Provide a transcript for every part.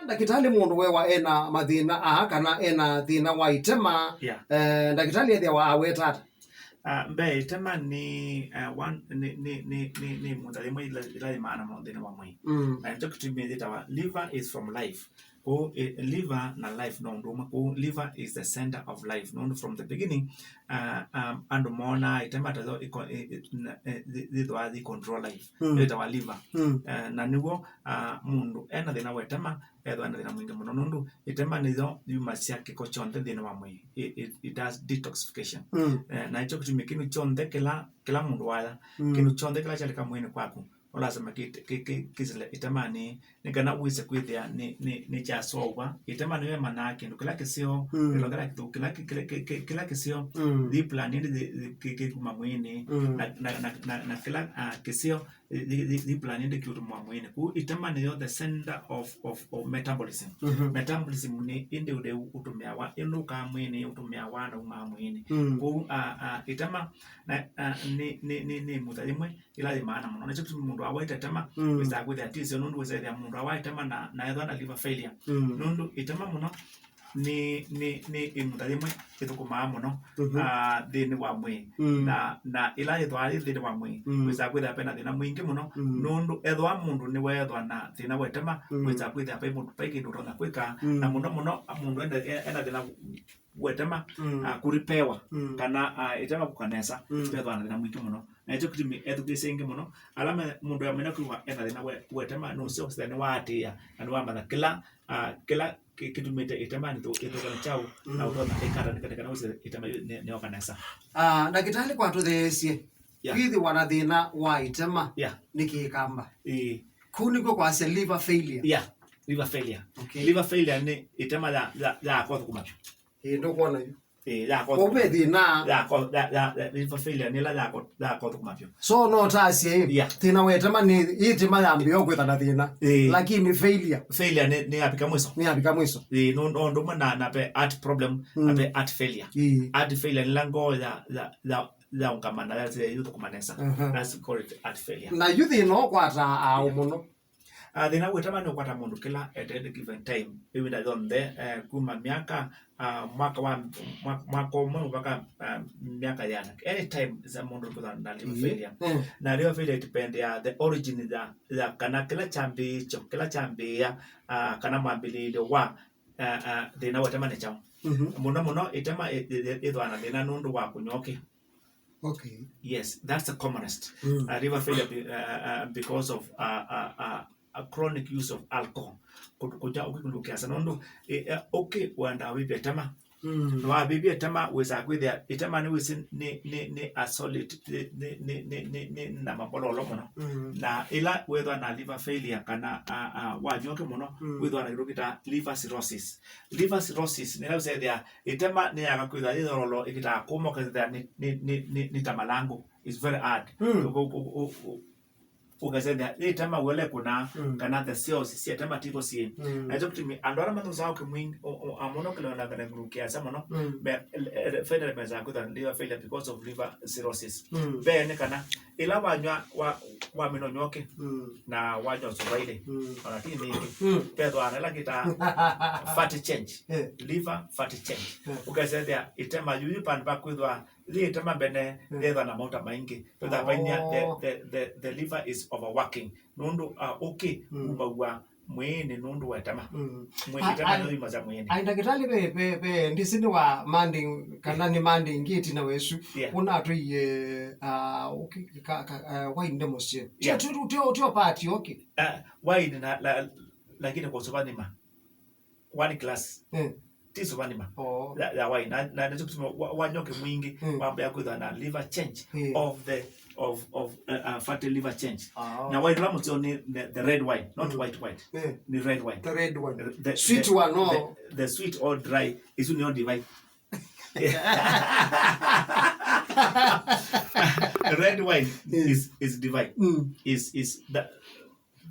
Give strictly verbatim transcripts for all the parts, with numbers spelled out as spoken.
Ndakĩtalĩ, mũndũ wewa ena mathĩna aa kana ena thĩna wa itema, yeah, eh, ndakĩtalĩ ethĩawa aweta ata? Ah, mbee, itema nĩ, eh, one, nĩ, nĩ, nĩ, nĩ, nĩ mũtha yĩmwe ila, ila yĩmaana mũno nthĩnĩ wa mwĩĩ. Mm. Na nĩkyo kĩtumi yĩtawa liver is from life. Kũu, eh, liver na life no ũndũ ũmwe. Kũu liver is the center of life. Nũndũ from the beginning, ah, um, andũ moonaa itema ta yo iko-, i-, i-, na, eh, thi-, yĩthĩawa yĩ control life. Mm. Yĩtawa liver. Mm. Eh, na nĩw'o, ah, mũndũ ena thĩna wa itema ethĩwa na thĩna mwingĩ mũno, nũndũ itema nĩyo yumasya kĩko kyonthe nthĩnĩ wa mwĩĩ. It, it, it does detoxification. Mm. Eh, na nĩkyo kĩtumi kĩndũ kyonthe kĩla, kĩla mũndũ waya, mm, kĩndũ kyonthe kĩla kyalika mwĩĩnĩ kwaku, no lasima kĩ-, kĩ-, kĩ-, kĩsĩle ĩtemanĩ, nĩ kana wĩse kwĩthĩa nĩ, nĩ, nĩkyasovwa. Ĩtema nĩyo ĩmanyaa kĩndũ kĩla kĩseo, mm, kĩndũ kĩla kĩthũku, kĩla kĩ-, kĩla kĩ-, kĩ-, kĩla kĩseo, mm, yĩ plan ĩndĩ yĩ-, yĩ-, kĩ-, kĩkuma mwĩĩnĩ, mm, na, na, na, na, na kĩla, ah, kĩseo, yĩ-, yĩ-, yĩ-, yĩ plan ĩndĩ kĩũtũmwa mwĩĩnĩ. Kũu ĩtema nĩyo the center of, of, of metabolism. Mhm. Metabolism nĩ ĩndĩ ũtheu ũtũmĩawa, ĩnũkaa mwĩĩnĩ, ũtũmĩawa na umaa mwĩĩnĩ. Mm. Kũu, ah, ah, ĩtema na, ah, nĩ, nĩ, nĩ, nĩ mũtha yĩmwe ĩla yĩ maana mũno. Nĩkyo kĩtumi mũndũ awaĩte ĩtema, mm, wĩsaa kwĩthĩa ti ĩseo, nũndũ wĩsaa ĩthĩa mũndũ awaĩte ĩtema na, na ethwa na liver failure. Mm. Nũndũ ĩtema mũno nĩ, nĩ, nĩ ĩmutha yĩmwe ĩthũkũmaa mũno, mhm, ah, nthĩnĩ wa mwĩĩ. Mm. Na, na ĩla yĩthwaa yĩ nthĩnĩ wa mwĩĩ, mm, wĩsaa kwĩthĩa pena thĩna mwingĩ mũno, mm, nũndũ ethwa mũndũ nĩweethwa na thĩna wa ĩtema, mm, wĩsaa kwĩthĩa vai mũndũ, vai kĩndũ ũtonya kwĩka, mm, na mũno mũno mũndũ ena, ena thĩna wa ĩtema, mm, ah, kũripewa, mm, kana, ah, ĩtema kũka nesa, mm, vethwa na thĩna mwingĩ mũno. Na nĩkyo kĩtumi ethukĩĩsye aingĩ mũno, ala me, mũndũ amina kwĩw'a ena thĩna wa, wa ĩtema, nũseo kwĩsĩla nĩwaatĩĩa, na nĩwamanya kĩla, ah, kĩla kĩ-, kĩtumĩte ĩtema nĩthũ-, ĩthũkane kyaũ, na, mm, ũtonya ĩkata nĩ kana wĩsĩ ĩtema yĩu nĩ, nĩyoka nesa. Ah, ndakĩtalĩ, kwa tũtheesye, yeah, kwĩthĩwa na thĩna wa ĩtema, yeah, nĩ kĩkamba. Ĩĩ. Kũu nĩkw'o kwasya liver failure. Yeah, liver failure. Okay. Liver failure nĩ ĩtema ya, ya, ya kũthũkũma vyũ. Ĩĩ, ndũkwona yu. Ĩĩ, ya kũthũkũma. Kũu ve thĩna. Ya kũ-, ya, ya, ya, liver failure nĩ ĩla ya kũ-, ya kũthũkũma vyũ. So, no ũtasye, ĩ, yeah, thĩna wa ĩtema nĩ, ĩtema yambĩĩa kwĩtha na thĩna. Ĩĩ. Lakini failure. Failure nĩ, nĩ yavika mwiso. Nĩ yavika mwiso. Ĩĩ, no, no, ũndũ ũmwe na, na ve heart problem, na, mm, ve heart failure. Ĩĩ. Heart failure nĩ ĩla ngoo ya, ya, ya, yaũngama na yasya yũthũkũma nesa. Aha. That's called heart failure. Na yu thĩna ũkwataa aũ, yeah, mũno? Ah, thĩna wa ĩtema nĩũkwata mũndũ kĩla at any given time, ĩvinda yonthe, eh, kuma myaka, ah, mwaka wa, mwa-, mwaka ũmwe mpaka, ah, myaka yĩana. Anytime sa mũndũ nĩkwĩthwa na liver, mm, failure. Mm. Na liver failure ĩtipendeaa the origin ya, ya kana kĩla kyambĩĩkyo, kĩla kyambĩĩa, ah, kana mwambĩlĩĩlyo wa, ah, ah, thĩna wa ĩtema nĩ kyaũ. Mhm. Mũno mũno ĩtema ĩ-, ĩ-, ĩ-, ĩthwaa na thĩna nũndũ wa kũnywa ũkĩ. Okay. Yes, that's the commonest. Mm. Uh, liver failure be, uh, uh, uh, because of, uh, uh, uh, a chronic use of alcohol. Kũ-, kũkya ũkĩ kĩndũ kĩasa nũndũ, eh, eh, ũkĩ wendaa wĩvye ĩtema. Mm. Na wavĩvya ĩtema, wĩsaa kwĩthĩa ĩtema nĩ wĩsĩ nĩ, nĩ, nĩ a solid, nĩ, nĩ na mabololo mũno. Mm. Na ĩla wethwa na liver failure kana, uh, uh, wanywa ũkĩ mũno, mm, wĩthwa na kĩndũ kĩtaa liver cirrhosis. Liver cirrhosis nĩ ĩla ũsethĩa ĩtema nĩyaka kwĩthwa yĩ yololo ĩkĩtaa kũma, ũkasethĩa nĩ, nĩ, nĩ, nĩ, nĩ ta malangũ. It's very hard. Mm. Ũ-, ũ-, ũ-, ũ-, ũ-, ũkasethĩa yĩ ĩtema wele kũna, mm, kana the cells sya ĩtema tiko syĩ. Mm. Na nĩkyo kĩtumi andũ ala mathũsaa ũkĩ mwingĩ, o, o, a mũno kĩlona kana kĩndũ kĩasa mũno, mm, me, e, e, failure mesaa kwĩthwa liver failure because of liver cirrhosis. Mm. Mbee nĩ kana ĩla wanywa, wa, wamina ũnywa ũkĩ, mm, na wanywa suvaili, mm, ona ti ningĩ. Mm. Vethwa na ĩla kĩtaa fatty change. Eh. Liver fatty change. Eh. Ũkasethĩa ĩtema yu yĩ vandũ va kwĩthwa yĩ ĩtema mbene, mm, yethwa na mauta maingĩ. Vethwa, oh, vainia the, the, the, the liver is overworking. Nũndũ, uh, ũkĩ, mm, umaw'a mwĩĩnĩ nũndũ wa ĩtema. Mm. Mwĩ-, a-, ĩtema a-, nĩyo yumasya mwĩĩnĩ. Ai, ndakĩtalĩ ve, ve, ve, ndisi nĩ wa manding, kana nĩ manding ĩtina wesu. Yeah. Ũnatwĩie, ah, ũkĩ-, ka, ka, ah, waini mũsyĩ. Yeah. Tio, tio, tio, tio part yoke. Ah, waini na, la, lakini kwa suva nima. One glass. Mm. Ti suva nima. Oh. Ya, ya waini. Na, na, na, wa, wanywa ũkĩ mwingĩ, mm, wambĩa kwĩthwa na liver change, mm, of the of, of, uh, uh, fatty liver change. Ah. Na waini ũla mũseo nĩ the, the red wine, not, mm, white wine. Eh. Nĩ red wine. The red wine. The, the, sweet the, one, no? The, the sweet or dry, isu nĩyo divai. Red wine, mm, is, is divai. Mm. Is, is the,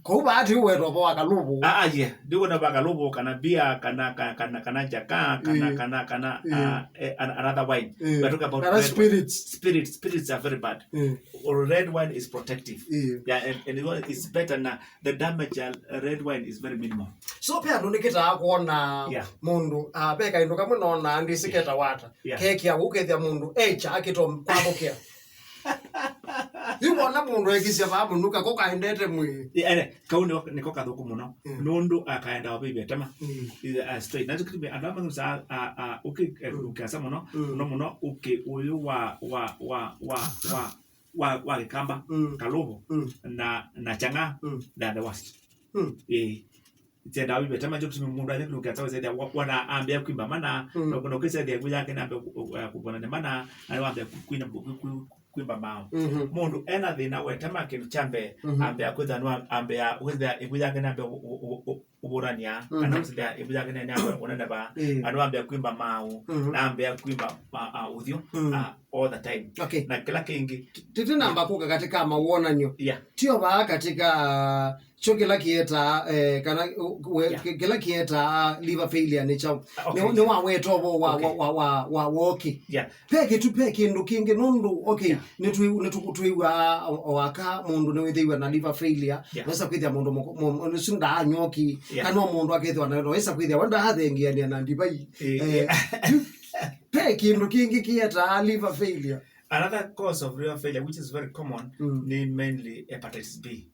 Kau vaati uweta ũvo wa kalũvũ. Ah, ah, yeah. Ndiwona va kalũvũ, kana beer, kana, kana, kana, kana jaka, kana, mm, kana, kana, mm, ah, eh, an-, another wine. Mm. We're talking about kana red wine. Spirits. Spirits, spirits are very bad. Mm. Or red wine is protective. Mm. Yeah, and, and it wa-, it's better na the damage ya red wine is very minimal. So, pe andũ nĩkĩtaa kwona, yeah, mũndũ, ah, ve kaĩndũ kamwe nona ndĩsĩ, yeah, keta wata. Yeah. Kekĩa ũkethĩa mũndũ echa akĩto kwavũkĩa. Yu wona mũndũ ekisya vaa mũnuka, ko kaendete mwĩĩ. Ĩ, ene, kau nĩko, nĩko kathũku mũno. Mm. Nũndũ akaenda wavĩvya tema. Mm. Ĩ, a, straight. Na tukitumi andũ amwe sa, a, a, ũkĩ, e, mm, ũkĩasa mũno, mm, mũno mũno, ũkĩ ũyũ wa, wa, wa, wa, wa, wa, wa Kĩkamba, mm, kalũvũ, mm, na, na chang'aa, mm, they are the worst. Mm. Ĩ. Ĩtenda wĩvete manjo kũtumi mũndũ aje kũlũkĩa sawa ĩtenda wa-, wana ambĩa kwimba mana, mm, na kuna kĩsethĩa ĩvu yake na ambĩa kũvona nĩ mana, na wambĩa kwina kwimba mao. Mhm. Mũndũ ena thĩna wetema kĩndũ kya mbee, mhm, ambĩa kwĩtha nwa ambĩa kwĩtha ĩvu yake na ambĩa ũvũrania, kana, mhm, kwĩtha ĩvu yake na ambĩa ũneneva, mm, andũ ambĩa kwimba mao, mhm, na ambĩa kwimba ma-, a, ũthyũ, mm, a, all the time. Okay. Na kĩla kĩngĩ. Tĩtĩ namba kũka katika mawonanyo. Yeah. Tio vaa katika Kyo kĩla kĩetaa, eh, kana, u-, we-, yeah, kĩ-, kĩla kĩetaa liver failure nĩ kyaũ? Ah, okay. Nĩ, nĩ waweta ũvoo wa, okay, wa, wa, wa, wa wokĩ. Yeah. Pe kĩtu, pe kĩndũ kĩngĩ nũndũ, okay, yeah, nĩtwĩ-, nĩtũ-, twĩw'aa o, o aka mũndũ nĩwĩthĩiwe na liver failure. Yeah. Wesa kwĩthĩa mũndũ mũko-, mũ-, ũsu ndaanywa ũkĩ, yeah, kana o mũndũ akethĩwa na, wesa kwĩthĩa we ndaathengeania na ndivai. Eh, eh, yeah. Pe kĩndũ kĩngĩ kĩetaa liver failure. Another cause of liver failure, which is very common, mm, nĩ mainly hepatitis B.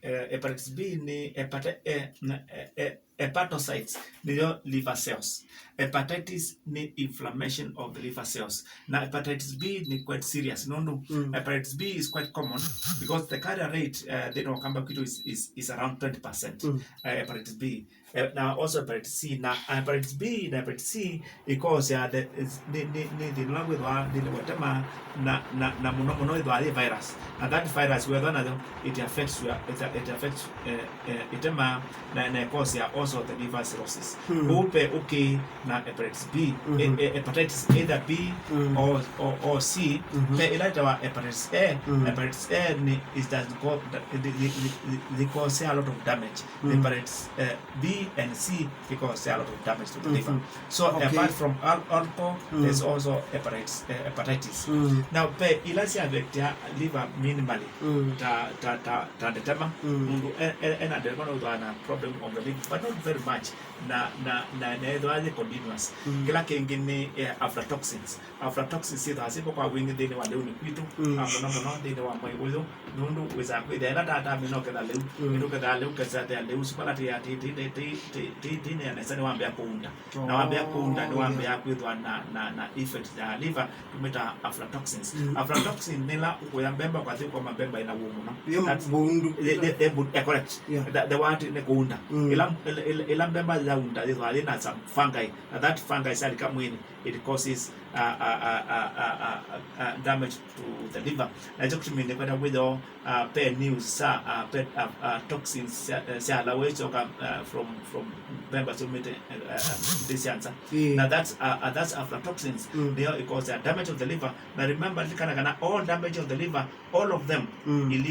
Eh, hepatitis B nĩ hepata-, eh, na, eh, eh, hepatocytes, nĩyo liver cells. Hepatitis nĩ inflammation of the liver cells. Na hepatitis B nĩ quite serious. Nũndũ, mm, hepatitis B is quite common because the carrier rate, eh, thĩnĩ wa Kamba kwitũ is, is, is around twenty percent. Mm. Eh, hepatitis B. Eh, na also hepatitis C. Na hepatitis B na hepatitis C ĩkosea the, is, nĩ, nĩ, nĩ thĩna ũla wĩthwa nthĩnĩ wa ĩtema na, na, na mũno mũno ĩthwa yĩ virus. Na that virus wethwa nayo, it affects your, it, it affects, eh, eh, ĩtema na, na ĩkosea also the liver cirrhosis. Hmm. Kũu pe ũkĩ na hepatitis B, mhm, eh, eh, hepatitis either B, mm, or, or, or C, mhm, pe ĩla ĩtawa hepatitis A, mm, hepatitis A nĩ, it does go, the, the, the, the, they cause a lot of damage. Mm. Hepatitis, eh, B and C, they cause a lot of damage to the liver. Mhm. So, okay, apart from al-, alcohol, mm, there's also hepatitis, eh, hepatitis. Mm. Now, pe ila sya affect ya liver minimally, mm, ta, ta, ta, ta ndetema, mm, mũndũ e, e, ena ndetema no ũthwa na problem on the liver, but not very much. Na, na, na, na ethwa yĩ continuous. Mm. Kĩla kĩngĩ nĩ, eh, aflatoxins. Aflatoxins syĩthĩawa syĩvo kwa wingĩ nthĩnĩ wa lĩunĩ kwitũ, mm, ah, mũno mũno nthĩnĩ wa mwei ũyũ, nũndũ wĩsaa kwĩthĩa ĩla tata amina ũketha lĩu, mm, nĩtũkethaa lĩu, kethĩa lĩu ũsu vala tĩya tĩ, tĩ, tĩ, tĩ, tĩ, tĩ, tĩnĩa nesa nĩwambĩa kũunda. Na wambĩa kũunda, oh, nĩwambĩa, yeah, kwĩthwa na, na, na effect ya liver, tũmĩtaa aflatoxins. Mm. Aflatoxin nĩ ĩla ũkũya mbemba, ũkathi ũkoma mbemba ĩna wũũ mũno. Yĩ, that's, mũundu. Yĩ, yĩ, yĩ, yeah, correct. Yeah. The, the word nĩ kũunda. Mm. Ĩla, ĩla, ĩla, ĩla mbemba yaunda, yĩthwa yĩna some fungi, na that fungi syalika mwĩnĩ, it causes, uh, uh, damage to the liver. Na ĩkyo kĩtumi nĩkwenda wĩthĩwa, uh, pe news sa, uh, pe, uh, uh, toxins sya, uh, sya lawe syoka, uh, from, from mbemba syumĩte, uh, uh, nthĩ sya nza. Yeah. Na that's, uh, uh, that's aflatoxins. Mm. Nĩyo ĩkosea damage of the liver. Na remember, lilikana kana all damage of the liver, all of them, mm, ili